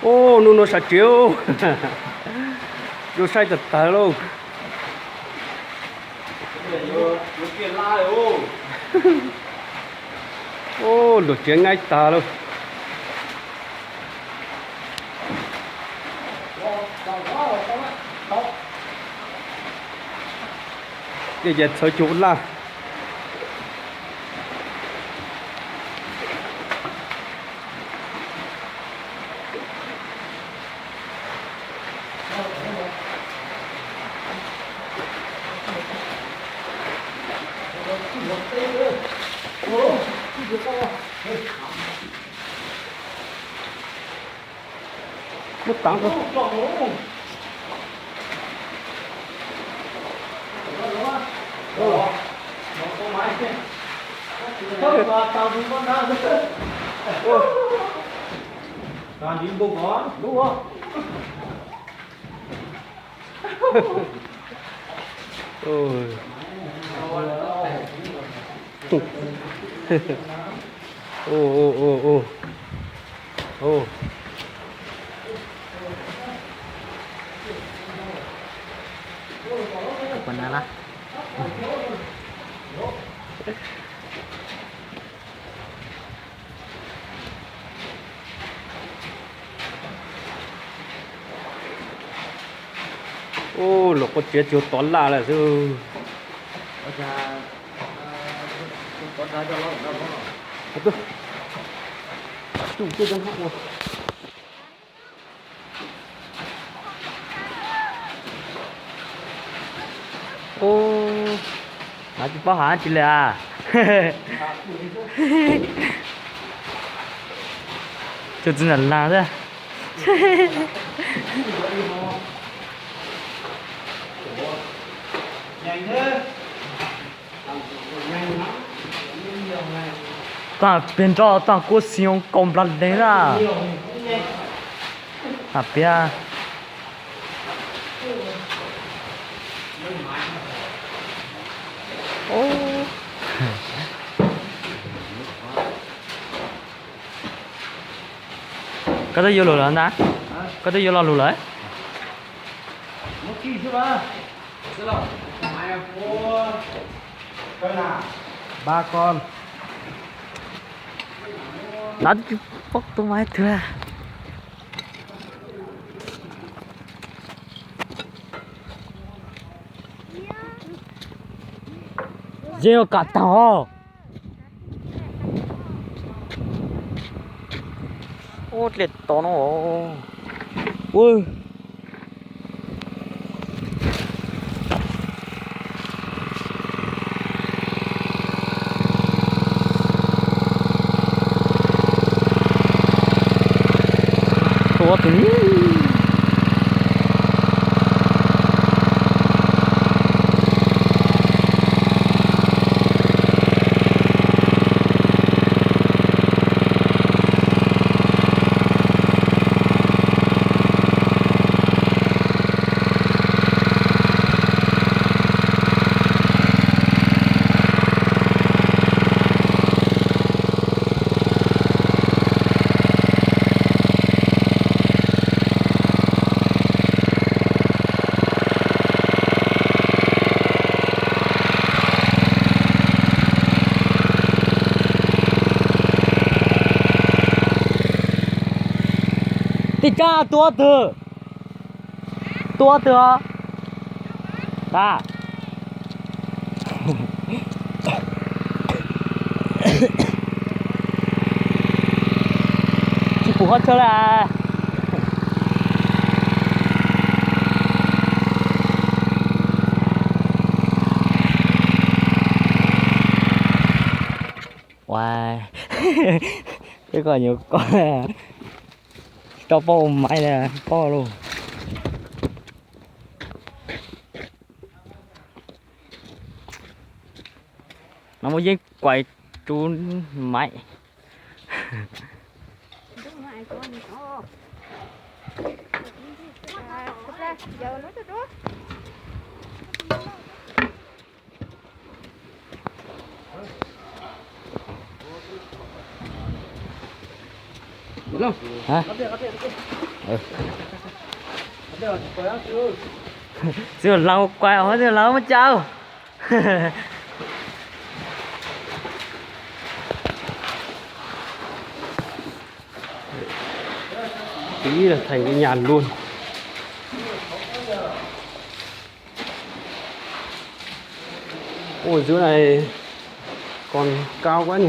Ub, hnub no sab tsev, zoo saib tag tag lauj. Ub, luag tsev nqaib tag lauj. Tej ces txhawv cug laj. Muab taav rau. Ub, luag quav tsev tsuag tov laj lawm xwb. Ub, no tsis paub hais tsi li as. Tsuas txwv nram lag xwb. Toj peg nroj toj kuab xyoo kaus nplas leeg na. Hais piav. Koj twb yuav lug lawm ntag. Koj twb yuav lo lug lawm. Ba con. Nov twb tsis paub tus mas twg. Yeej ua kom taug os. Ub, dlej tod no. Ub. Tua tus. Tej kab tua twg? Tua twg os? A, tsis pum qhov chaw li. Ua, peb koj nyuam koj tsis tau paub ua maiv li, paub lauj. No muaj yeeb kuais rub maiv. Hả? Xưa lâu quay ở xưa lâu mới chào. Tí là thành cái nhà luôn. Ôi, dưới này còn cao quá nhỉ.